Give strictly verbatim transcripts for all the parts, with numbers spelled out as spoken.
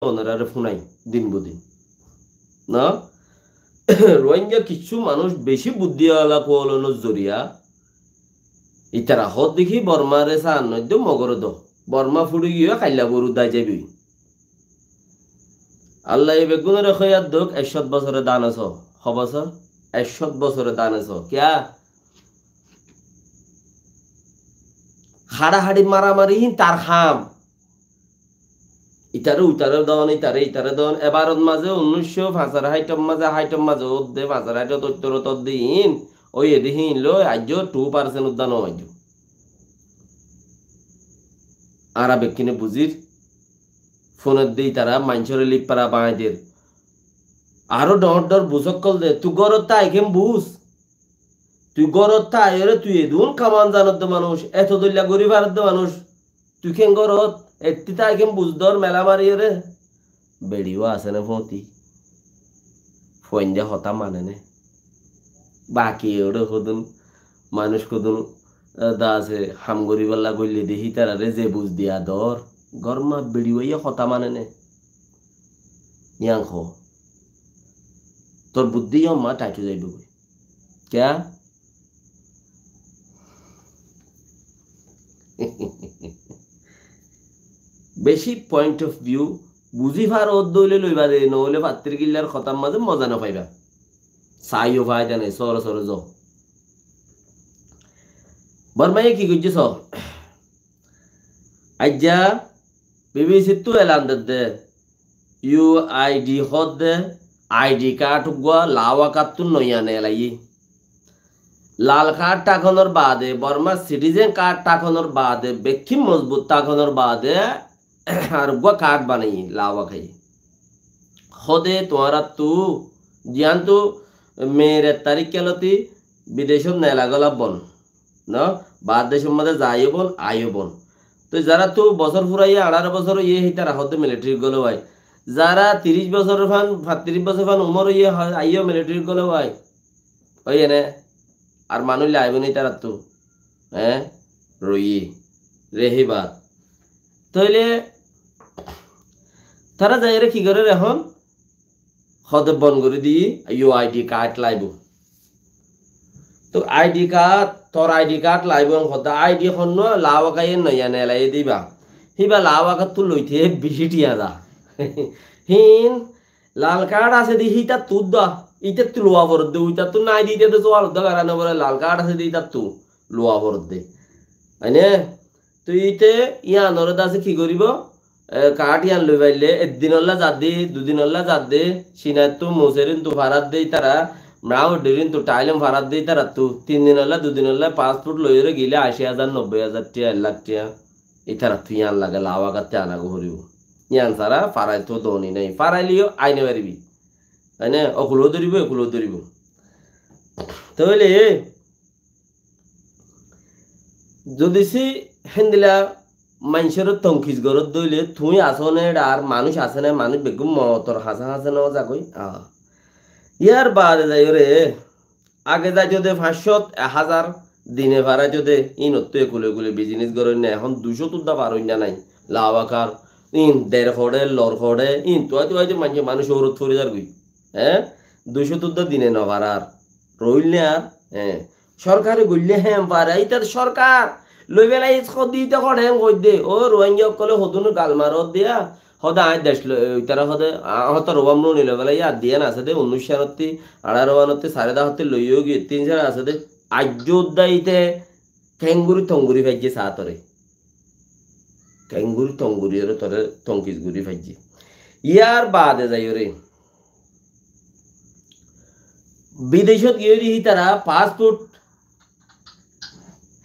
onoráre fúnai din bu din. No? Rohingya kissú manúic beci buddí ola kuolonor zoriya, itara hoó de ki Bormare sán noidde Mogore do. Borma fúri giyói kailla goru dai zaiboi. Allaye beggúnore hóyat douk, ek cót bosore dane só. Hó bosor? Ek cót bosore dane só. Kiyá? Haçahaçi maramari hín tar ham. Itare utare don, itare itare don. Ebarot mazé unnúiccó fañsar háitor mazé, háitor mazé ódde, fañsar háitor óttorot ódde hín. Ói edi hín loi aijjó two percent udda no aijjó. Añára bekkúne buzir. Fúnedde itara maincóre lifara bañder. Aró dhoóñr dhoóñr buz ókkol de, tui górot táiken buz. Tui górot táiyore tui edún kaman zanodde manúic, eto dóilla gorí faredde manúic. Tui ken górot, ettí táiken buz dór mela mariyore. Beçiyó asé né fóñti? Fuainde hotá mane né? Baki eçé hodún, manúic hodún, e, da asé, ham goríbolla goille de hítarare ze buz diya dór, górma beçiyóye hotá mane né? Yián hoó. Tor buddí yó ma tait ói zaibogói. Kiyá? Beci point of view buzí faro, ódde óile loiba de, noóile fattir gillar hotár mazé moza no faiba. Saiyó faida nai, sóre sóre zo. Bormaye ki goijjé só? Aijja B B C ttu elan dedde, U I D hoódde I D card uggúa Lawakattú noiya neelaiyé. Lal card tákonor baade, Bormar citizen card tákonor baade, bekkín mozbut tákonor baade, ar uggúa card banaiyé Lawakaye. Hóde tuáñrattú, ziyántu Meir ek tarík kelóti bidecót neela gólabon. No, baár decór mazé zaiyó bon, aiyó bon. Toi zaráttu bosór furaiyé, añçáro bosór óiye, hítara hoódde militarir góle wai. Zará tiríc bosór fán, fattiríc bosór fán umór óiye, ha-, aiyó militarir góle wai. Óiye né? Ar manúic laibo né ítarattu? Eé? Roiyé. Rehi baat. Tóile tará zaiyóre ki gorér ehón? Hóde bon gorí di, U I D card laibo. Toi I D card, tor I D card laibo, en hoddá I D honnúa Lawakaye noiya neelaiye diba. Híba Lawakattú loite bicí thiañ za. Hín lal card asé de hítattu udda, ítattu luwa foredde, uitattu nai de ítate sual udda gara no fore, lal card asé de ítattu luwa foredde. Aine? Toi íte yíanoré dase ki goríbo? E, card yían loi faille, ek dinolla zadde, du dinolla zadde, Cinattú Muserin tu faradde ítara, Mrauddirin tu Thailand faradde ítarattu, tin dinolla, du dinolla passport loiyóre gile aci házar, nobboi házar thiañ, ek lak thiañ, ítarattú yían lage, Lawakattú anago foribo. Yían sára faraitó doni nai, faraileyó ai no faribi. Aine, okuló dóribo, ekuló dóribo. Tóile, zodi si héndilla maincóre tonkis goródde óile, tuñí asó né, eçe ar manúic asé né, manúic beggún mootor hañsé hañsé no zagói. Ah. Yar baade zaiyóre, age zaito de fañs cót, ek házar dine faraito de, ínottú ekule ekule business goróinna, ehón dui cót udda faróinna nai. Lawakar, ín der hoçé, lor hoçé, ín tuáite tuáite maincé manúic óurot fori zargói. Eé? Dui cót udda dine no farar. Roóille ar, eé. Sorkare goille héen fare, ítar sorkar loi félai is hoddí íte hoçé héen goijjé. Ó Rohingya ókkole hodún gal maródde, hóde aññí dec loi, ítara hóde, aññí hóde Rohingya muni loi félai, ar diyan asé de, unnúic canottí, añçáro wanottí, sare dahottí loiyó giyé, tin cán asé de, aijjó udda íte kenguri tonguri faijjé saá tore. Kenguri tonguri ore tore tonkis guri faijjé. Yar baade zaiyóre, bidecót giyói de hítara passport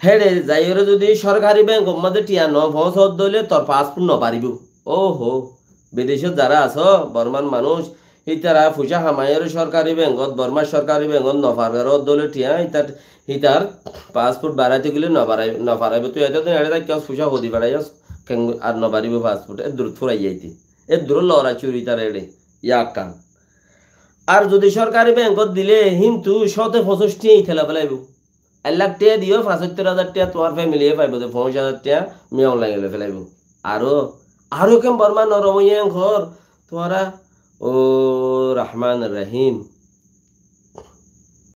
héçe zaiyóre zodi sorkari bankor mazé thiañ no foóñsodde óile tor passport no baribó. Óho, bidecót zará asó, Bormar manúic, hítara fuicá hamaiyóre sorkari bankot, Bormar sorkari bankot no faródde óile thiañ, hítar, hítar passport baraité gile no barai-, no faraibó. Tui eto din eçe táikka fuicá hodi faraiyós, keng-, ar no baribó passport, eddurot furai zaité. Eddurot lora curi tar eçe, yakkan. Ar zodi sorkari bankot dile, híntu cóte foñsíc thiañ ítala félaibo. Ek lak thiañ diyó, fañsóttor házar thiañ tuáñr family ye faibo de, foñsíc házar thiañ mi online loi félaibo. Aró, aró ken Borma norom óiye en hor, Tuáñra, ó Rahmánir Rahím,